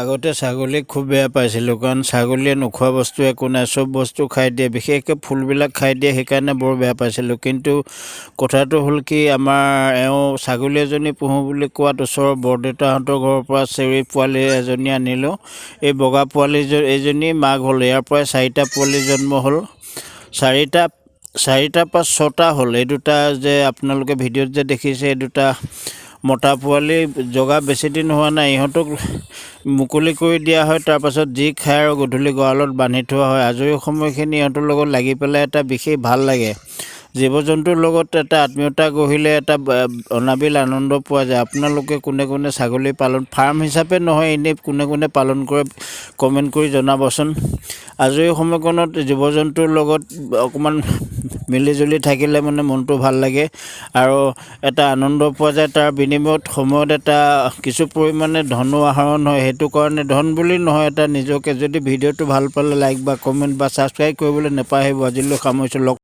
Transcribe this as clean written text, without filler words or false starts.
আগতে ছাগলীক খুব বেয়া পাইছিলোঁ, কাৰণ ছাগলীয়ে নোখোৱা বস্তু একো নাই, চব বস্তু খাই দিয়ে, বিশেষকৈ ফুলবিলাক খাই দিয়ে, সেইকাৰণে বৰ বেয়া পাইছিলোঁ। কিন্তু কথাটো হ'ল কি, আমাৰ এওঁ ছাগলী এজনী পুহোঁ বুলি কোৱাত ওচৰৰ বৰদেউতাহঁতৰ ঘৰৰ পৰা চেউৰী পোৱালি এজনী আনিলোঁ। এই বগা পোৱালি এইজনী মাক হ'ল। ইয়াৰ পৰাই চাৰিটা পোৱালি জন্ম হ'ল, চাৰিটা চাৰিটাৰ পৰা ছটা হ'ল। এই দুটা যে আপোনালোকে ভিডিঅ'ত যে দেখিছে, এই দুটা মতা পোৱালি জগা বেছি দিন হোৱা নাই। ইহঁতক মুকলি কৰি দিয়া হয়, তাৰপাছত যি খায় আৰু গধূলি গঁৰালত বান্ধি থোৱা হয়। আজৰি সময়খিনি ইহঁতৰ লগত লাগি পেলাই এটা বিশেষ ভাল লাগে। জীৱ জন্তুৰ লগত এটা আত্মীয়তা গঢ়িলে এটা অনাবিল আনন্দ পোৱা যায়। আপোনালোকে কোনে কোনে ছাগলী পালন, ফাৰ্ম হিচাপে নহয়, এনেই কোনে কোনে পালন কৰে, কমেণ্ট কৰি জনাবচোন। আজৰি সময়কণত জীৱ জন্তুৰ লগত অকণমান মিলি জুলি থাকিলে মানে মনটো ভাল লাগে আৰু এটা আনন্দ পোৱা যায়। তাৰ বিনিময়ত সময়ত এটা কিছু পৰিমাণে ধনো আহৰণ হয়। সেইটো কাৰণে ধন বুলি নহয়, এটা নিজকে যদি ভিডিঅ'টো ভাল পালে লাইক বা কমেণ্ট বা ছাবস্ক্ৰাইব কৰিবলৈ নাপাহৰিব। আজিলৈ সামৰিছোঁ, লগ